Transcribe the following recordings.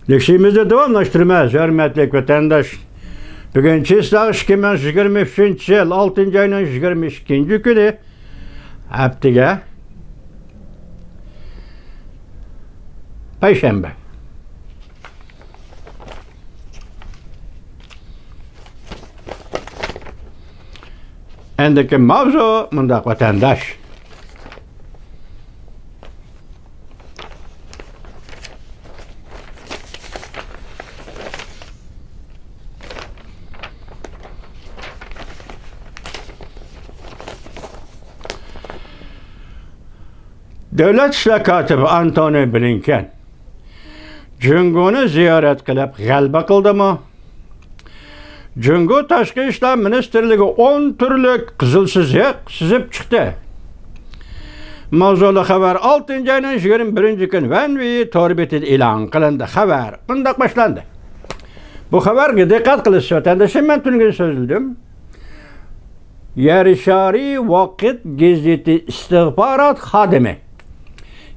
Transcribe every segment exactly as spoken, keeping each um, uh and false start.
لېكسىيىمىزنى داۋاملاشتۇرىمىز، ھۆرمەتلىك ۋەتەنداش. بۈگۈن چىسلاغ ئىككى مىڭ يىگىرمە ئۈچىنچى يىل، ئالتىنچى ئاينىڭ يىگىرمە ئىككىنچى كۈنى، ھەپتىگە پەيشەنبە. ئەندىكى ماۋزۇ مۇنداق، ۋەتەنداش. دۆلەت ئىشلار كاتىپى ئانتونى بلىنكېن جۇڭگونى زىيارەت قىلىپ غەلىبە قىلدىمۇ؟ جۇڭگو تاشقى ئىشلار مىنىستىرلىكى ئون تۈرلۈك قىزىل سىزىق سىزىپ چىقتى. ماۋزۇلۇق خەۋەر ئالتىنچى ئاينىڭ يىگىرمە بىرىنچى كۈنى ۋەنۋېي تور بېتىدە ئېلان قىلىندى. خەۋەر مۇنداق باشلاندى. بۇ خەۋەرگە دىققەت قىلىسىز، ۋەتەنداشلار، مەن تۈنۈگۈن سۆزلىدىم. يەر شارى ۋاقىت گېزىتى ئىستىخبارات خادىمى،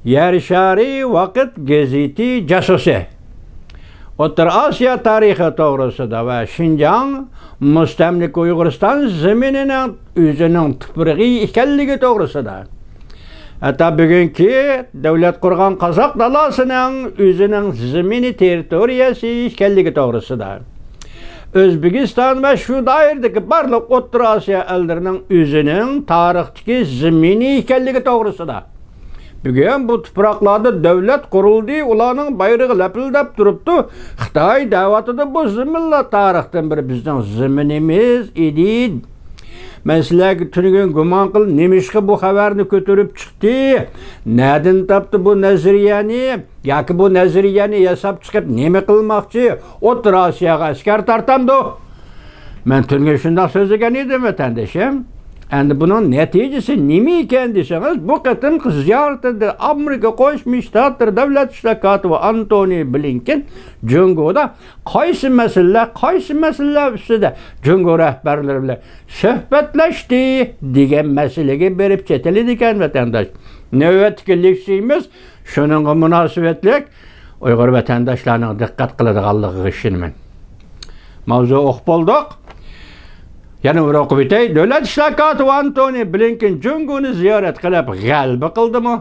يەر شارى ۋاقىت گېزىتى جاسۇسى، ئوتتۇرا ئاسىيا تارىخى توغرىسىدا ۋە شىنجاڭ مۇستەملىكە ئۇيغۇرىستان زېمىنىنىڭ ئۆزىنىڭ تۇپرىقى ئىكەنلىكى توغرىسىدا، ھەتتا بۈگۈنكى دۆلەت قۇرغان قازاق دالاسىنىڭ ئۆزىنىڭ زېمىنى، تېررىتورىيەسى ئىكەنلىكى توغرىسىدا، ئۆزبېكىستان ۋە شۇ دائىرىدىكى بارلىق ئوتتۇرا ئاسىيا ئەللىرىنىڭ ئۆزىنىڭ تارىختىكى زېمىنى ئىكەنلىكى توغرىسىدا، بۈگۈن بۇ تۇپراقلاردا دۆلەت قۇرۇلدى، ئۇلارنىڭ بايرىقى لەپىلدەپ تۇرۇپتۇ. خىتاي دەۋاتىدۇ، بۇ زېمىنلار تارىختىن بېرى بىزنىڭ زېمىنىمىز ئىدى. مەن سىلەرگە تۈنۈگۈن گۇمان قىل، نېمىشقا بۇ خەۋەرنى كۆتۈرۈپ چىقتى؟ نەدىن تاپتى بۇ نەزەرىيەنى؟ ياكى بۇ نەزەرىيەنى ياساپ چىقىپ نېمە قىلماقچى؟ ئوتتۇرا ئاسىياغا ئەسكەر تارتامدۇ؟ مەن تۈنۈگۈن شۇنداق سۆزلىگەن ئىدىم، ۋەتەندىشىم. ئەمدى بۇنىڭ نەتىجىسى نېمە ئىكەن دېسىڭىز، بۇ قېتىمقى زىيارىتىدە ئامېرىكا قوشما شتاتلىرى دۆلەت ئىشلار كاتىپى ئانتونى بلىنكېن جۇڭگودا قايسى مەسىلىلەر، قايسى مەسىلىلەر ئۈستىدە جۇڭگو رەھبەرلىرى بىلەن سۆھبەتلەشتى دېگەن مەسىلىگە بېرىپ چېتىلىدىكەن، ۋەتەنداش. نۆۋەتتىكى لېكسىيىمىز شۇنىڭغا مۇناسىۋەتلىك، ئۇيغۇر ۋەتەنداشلارنىڭ دىققەت قىلىدىغانلىقىغا ئىشىنىمەن. ماۋزۇ ئوقۇپ بولدۇق. يەنە بىر ئوقۇپ ئۆتەي. دۆلەت ئىشلار كاتىپى ئانتونى بلىنكېن جۇڭگونى زىيارەت قىلىپ غەلىبە قىلدىمۇ؟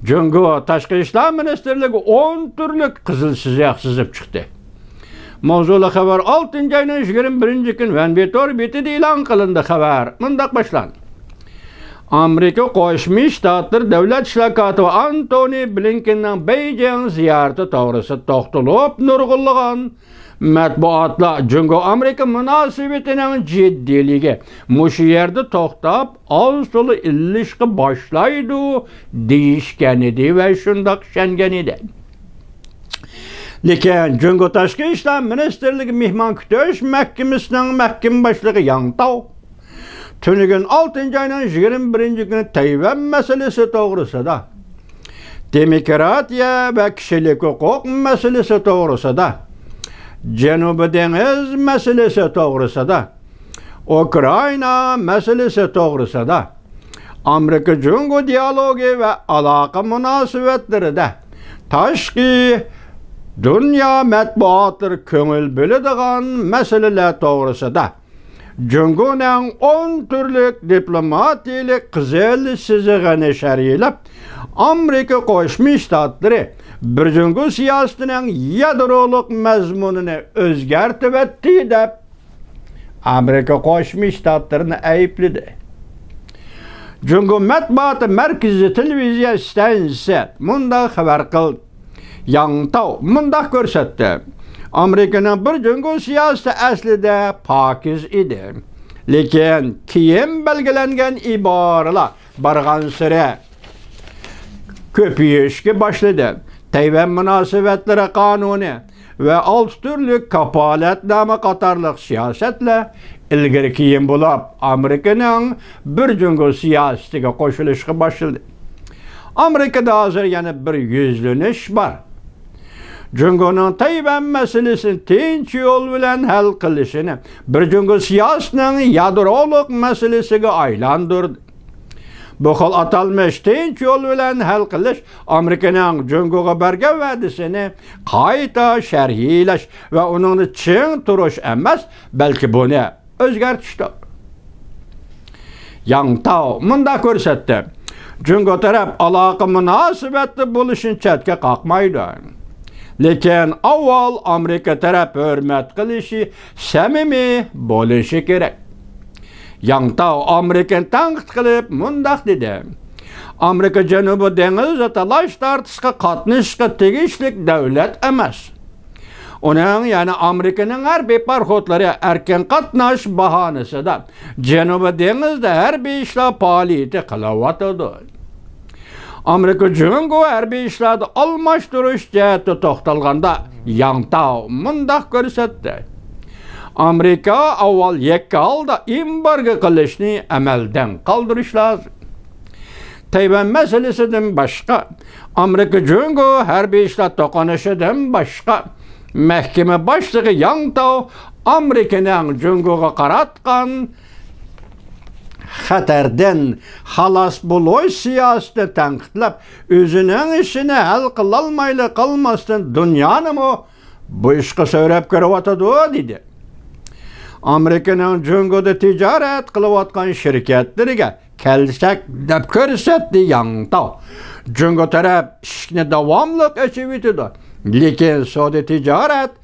جۇڭگو تاشقى ئىشلار مىنىستىرلىكى ئون تۈرلۈك قىزىل سىزىق سىزىپ چىقتى. ماۋزۇلۇق خەۋەر ئالتىنچى ئاينىڭ يىگىرمە بىرىنچى كۈنى ۋەنۋېي تور بېتىدە ئېلان قىلىندى. خەۋەر مۇنداق باشلاندى. ئامېرىكا قوشما شتاتلىرى دۆلەت ئىشلار كاتىپى ئانتونى بلىنكېننىڭ بېيجىڭ زىيارىتى توغرىسىدا توختىلىپ نۇرغۇنلىغان مەتبۇئاتلار جۇڭگو ئامېرىكا مۇناسىۋىتىنىڭ جىددىيلىكى مۇشۇ يەردە توختاپ، ئاز تولا ئىللىشقا باشلايدۇ دېيىشكەنىدى ۋە شۇنداق ئىشەنگەنىدى. لېكىن جۇڭگو تاشقى ئىشلار مىنىستىرلىكى مېھمان كۈتۈش مەھكىمىسىنىڭ مەھكىمە باشلىقى ياڭ تاۋ تۈنۈگۈن ئالتىنچى ئاينىڭ يىگىرمە بىرىنچى كۈنى تەيۋەن مەسىلىسى توغرىسىدا، دېموكراتىيە ۋە كىشىلىك ھوقۇق مەسىلىسى توغرىسىدا، جەنۇبىي دېڭىز مەسىلىسى توغرىسىدا، ئۇكرائىنا مەسىلىسى توغرىسىدا، ئامېرىكا جۇڭگو دىيالوگى ۋە ئالاقە مۇناسىۋەتلىرىدە تاشقى دۇنيا مەتبۇئاتلىرى كۆڭۈل بۆلىدىغان مەسىلىلەر توغرىسىدا جۇڭگونىڭ ئون تۈرلۈك دىپلوماتىيىلىك قىزىل سىزىقىنى شەرھلەپ، ئامېرىكا قوشما شتاتلىرى بىر جۇڭگو سىياسىتىنىڭ يادرولۇق مەزمۇنىنى ئۆزگەرتىۋەتتى دەپ، ئامېرىكا قوشما شتاتلىرىنى ئەيىبلىدى. جۇڭگو مەتبۇئاتى مەركىزىي تېلېۋىزىيە ئىستانسىسى مۇنداق خەۋەر قىلدى. ياڭ تاۋ مۇنداق كۆرسەتتى: ئامېرىكىنىڭ بىر جۇڭگو سىياسىتى ئەسلىدە پاكىز ئىدى. لېكىن كېيىن بەلگىلەنگەن ئىبارىلەر بارغانسېرى كۆپىيىشكە باشلىدى. تەيۋەن مۇناسىۋەتلىرى قانۇنى ۋە ئالتە تۈرلۈك كاپالەتنامە قاتارلىق سىياسەتلەر ئىلگىرى كېيىن بولۇپ، ئامېرىكىنىڭ بىر جۇڭگو سىياسىتىگە قوشۇلۇشقا باشلىدى. ئامېرىكىدا ھازىر يەنە بىر يۈزلىنىش بار. جۇڭگونىڭ تەيۋەن مەسىلىسىنى تىنچ يول بىلەن ھەل قىلىشىنى بىر جۇڭگو سىياسىتىنىڭ يادرولۇق مەسىلىسىگە ئايلاندۇردى. بۇ خىل ئاتالمىش تىنچ يول بىلەن ھەل قىلىش ئامېرىكىنىڭ جۇڭگوغا بەرگەن ۋەدىسىنى قايتا شەرھلەش ۋە ئۇنىڭدا چىڭ تۇرۇش ئەمەس، بەلكى بۇنى ئۆزگەرتىشتۇر. ياڭ تاۋ مۇنداق كۆرسەتتى: جۇڭگو تەرەپ ئالاقە مۇناسىۋەتتە بولۇشنى چەتكە قاقمايدۇ. لېكىن ئاۋۋال ئامېرىكا تەرەپ ھۆرمەت قىلىشى، سەمىمىي بولۇشى كېرەك. ياڭ تاۋ ئامېرىكىنى تەنقىد قىلىپ مۇنداق دېدى: ئامېرىكا جەنۇبىي دېڭىزدا تالاش-تارتىشقا قاتنىشىشقا تېگىشلىك دۆلەت ئەمەس. ئۇنىڭ، يەنى ئامېرىكىنىڭ ھەربىي پاراخوتلىرى ئەركىن قاتناش باھانىسىدا جەنۇبىي دېڭىزدا ھەربىي ئىشلار پائالىيىتى قىلىۋاتىدۇ. ئامېرىكا جۇڭگو ھەربىي ئىشلاردا ئالماشتۇرۇش جەھەتتە توختالغاندا، ياڭ تاۋ مۇنداق كۆرسەتتى: ئامېرىكا ئاۋۋال يەككە ھالدا ئېمبارگو قىلىشنى ئەمەلدىن قالدۇرۇش لازىم. تەيۋەن مەسىلىسىدىن باشقا، ئامېرىكا جۇڭگو ھەربىي ئىشلار توقۇنۇشىدىن باشقا، مەھكىمە باشلىقى ياڭ تاۋ ئامېرىكىنىڭ جۇڭگوغا قاراتقان خەتەردىن خالاس بولۇش سىياسىتىنى تەنقىدلەپ، ئۆزىنىڭ ئىشىنى ھەل قىلالمايلا قالماستىن، دۇنيانىمۇ بۇ ئىشقا سۆرەپ كىرىۋاتىدۇ، دېدى. ئامېرىكىنىڭ جۇڭگودا تىجارەت قىلىۋاتقان شىركەتلىرىگە كەلسەك، دەپ كۆرسەتتى ياڭ تاۋ. جۇڭگو تەرەپ ئىشىكنى داۋاملىق ئېچىۋېتىدۇ. لېكىن سودا تىجارەت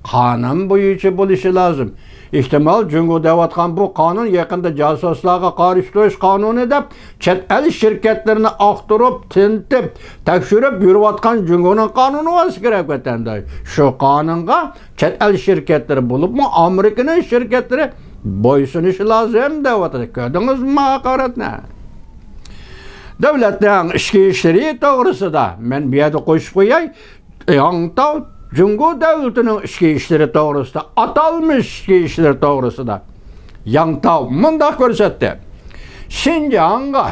قانۇن بويىچە بولۇشى لازىم. ئېھتىمال، جۇڭگو دەۋاتقان بۇ قانۇن يېقىندا جاسۇسلارغا قارشى تۇرۇش قانۇنى دەپ، چەت ئەل شىركەتلىرىنى ئاختۇرۇپ، تىنتىپ، تەكشۈرۈپ يۈرۈۋاتقان جۇڭگونىڭ قانۇنى بولسا كېرەك، ۋەتەنداش. شۇ قانۇنغا چەت ئەل شىركەتلىرى، بولۇپمۇ ئامېرىكىنىڭ شىركەتلىرى بويسۇنۇشى لازىم دەۋاتىدۇ. كۆردىڭىزمۇ ھاقارەتنى؟ دۆلەتنىڭ ئىچكى ئىشلىرى توغرىسىدا مەن بۇ يەردە قوشۇپ قوياي. ياڭ تاۋ جۇڭگو دۆلىتىنىڭ ئىچكى ئىشلىرى توغرىسىدا، ئاتالمىش ئىچكى ئىشلىرى توغرىسىدا ياڭ تاۋ مۇنداق كۆرسەتتى: شىنجاڭغا،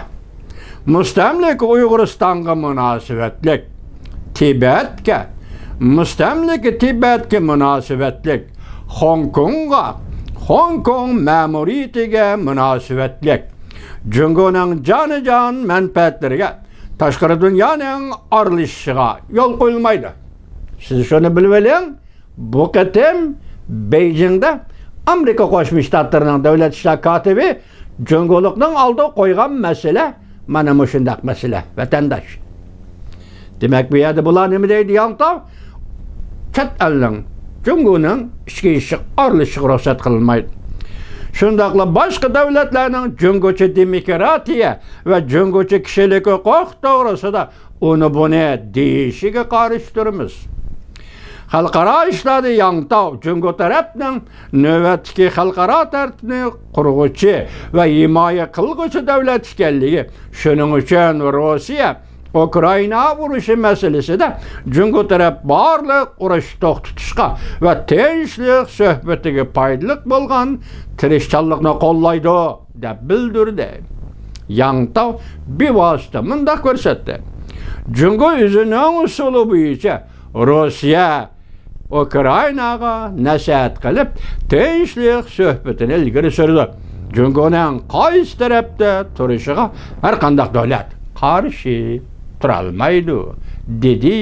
مۇستەملىكە ئۇيغۇرىستانغا مۇناسىۋەتلىك، تىبەتكە، مۇستەملىكە تىبەتكە مۇناسىۋەتلىك، خوڭكوڭغا، خوڭكوڭ مەمۇرىيىتىگە مۇناسىۋەتلىك، جۇڭگونىڭ جانىجان مەنپەئەتلىرىگە تاشقىرى دۇنيانىڭ ئارىلىشىشىغا يول قويۇلمايدۇ. سىز شۇنى بىلىۋېلىڭ، بۇ قېتىم بېيجىڭدا ئامېرىكا قوشما شتاتلىرىنىڭ دۆلەت ئىشلار كاتىپى جۇڭگولۇقنىڭ ئالدىغا قويغان مەسىلە مانا مۇشۇنداق مەسىلە، ۋەتەنداش. دېمەك، بۇ يەردە بۇلار نېمە دەيدۇ، ياڭ تاۋ؟ چەت ئەلنىڭ جۇڭگونىڭ ئىچكى ئىشىغا ئارىلىشىشىغا رۇخسەت قىلىنمايدۇ. شۇنداقلا باشقا دۆلەتلەرنىڭ جۇڭگوچە دېموكراتىيە ۋە جۇڭگوچە كىشىلىك ھوقۇق توغرىسىدا ئۇنى بۇنى دېيىشىگە قارشى تۇرىمىز. خەلقئارا ئىشلاردا ياڭ تاۋ جۇڭگو تەرەپنىڭ نۆۋەتتىكى خەلقئارا تەرتىپنى قۇرغۇچى ۋە ھىمايە قىلغۇچى دۆلەت ئىكەنلىكى، شۇنىڭ ئۈچۈن روسىيە ئۇكرائىنا ئۇرۇشى مەسىلىسىدە جۇڭگو تەرەپ بارلىق ئۇرۇشنى توختىتىشقا ۋە تىنچلىق سۆھبىتىگە پايدىلىق بولغان تىرىشچانلىقنى قوللايدۇ، دەپ بىلدۈردى. ياڭ تاۋ بىۋاسىتە مۇنداق كۆرسەتتى: جۇڭگو ئۆزىنىڭ ئۇسۇلى بويىچە روسىيە ئۇكرائىناغا نەسىھەت قىلىپ، تىنچلىق سۆھبىتىنى ئىلگىرى سۈرىدۇ. جۇڭگونىڭ قايسى تەرەپتە تۇرۇشىغا ھەرقانداق دۆلەت قارشى تۇرالمايدۇ، دېدى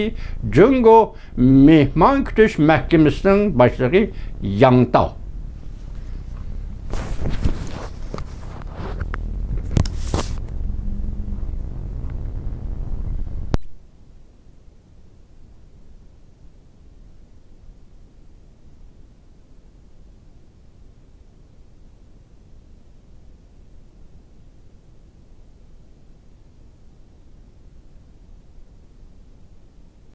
جۇڭگو مېھمان كۈتۈش مەھكىمىسىنىڭ باشلىقى ياڭ تاۋ.